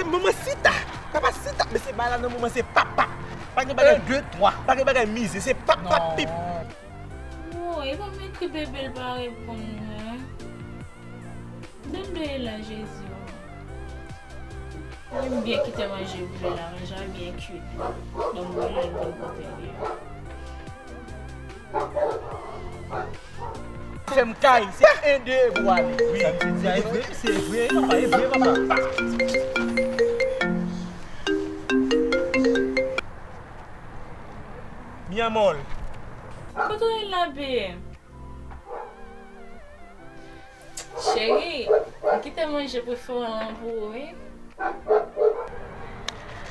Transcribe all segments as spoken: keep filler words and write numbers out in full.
Manman Sita, papa Sita, mesye bagay la nan moman se pap pap. Pa gen bagay de twa, pa gen bagay mize, se pap pap pip. Woy, e pa m ekri bebe l pa reponn mwen. Dam de la Jezi o. Mwen m byen kite manje boule la, manje a byen kuit. Ban m boule l pou l pote li. Fè m kay, se en de pou ale. Wi. Sa m te di a, e vre, se vre, papa, e vre, papa. Mi amor. Kote w ye la, bebe? Cheri, m kite manje prefere w lan pou ou, wi.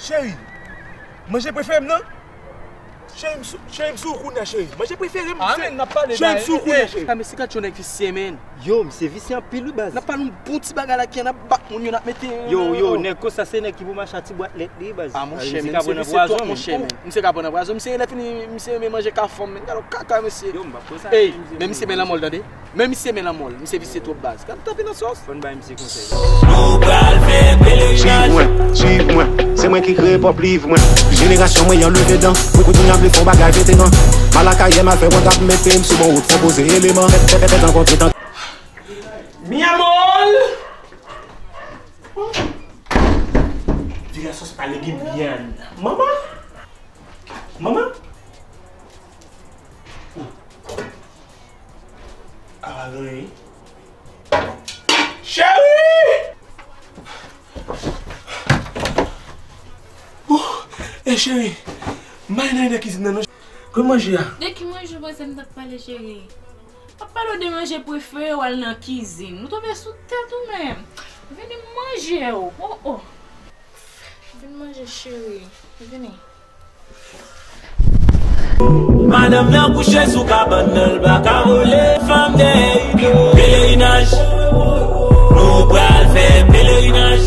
Cheri, manje prefere m nan? Cheri, m sou, cheri, m sou ou kounye a, cheri. Manje prefere m, cheri. Cheri, m sou ou kounye a, cheri. Ah, men, mesye, gad yon nèg visye, men. Yo, misye visye anpil, wi, baz. N ap pale yon bon ti bagay la, ki an ap bat moun yo, n ap mete. Yo, yo, nèg konsa, se nèg ki pou mache a ti bwat lèt li, baz. Ah, monchè, men, misye visye twòp, monchè, men. Misye ka pran nan pwazon, misye lè fini, misye renmen manje ka fanm, men. Gad yon kaka, mesye. Yo, m p ap konsa. Ey, men misye men lanmò l, tande. Men misye men lanmò l, misye visye twòp baz. Gad tape nan sòs. Fò n bay misye konsèy. Nou pral fè pelerinaj. Swiv mwen, swiv mwen, se mwen ki kreye pwòp liv mwen. Jenerasyon mwen an leve dan. Mwen kounye a vle fè yon bagay veteran. Malakayè m al fè wòt ap mete m sou bon wout, fò poze eleman. Fè, fè, fè, fè tan kontre tan. Mi amor! Vira sòs pa legim byen. Manman! Manman! Ah, anyen. Cheri! Ouh, e cheri, m ale nan kizin nan non. Kote manje a? De ki manje w panse m t ap pale, cheri? M ap pale w de manje prefere w, al nan kizin. Ou tonbe sou tèt ou menm. Vini m manje w. Oh, oh. Vin manje, cheri. Vini. Madanm nan kouche sou kabann nan, l pa ka rele. Fanm dèyè rido. Pelerinaj. Nou pral fè pelerinaj.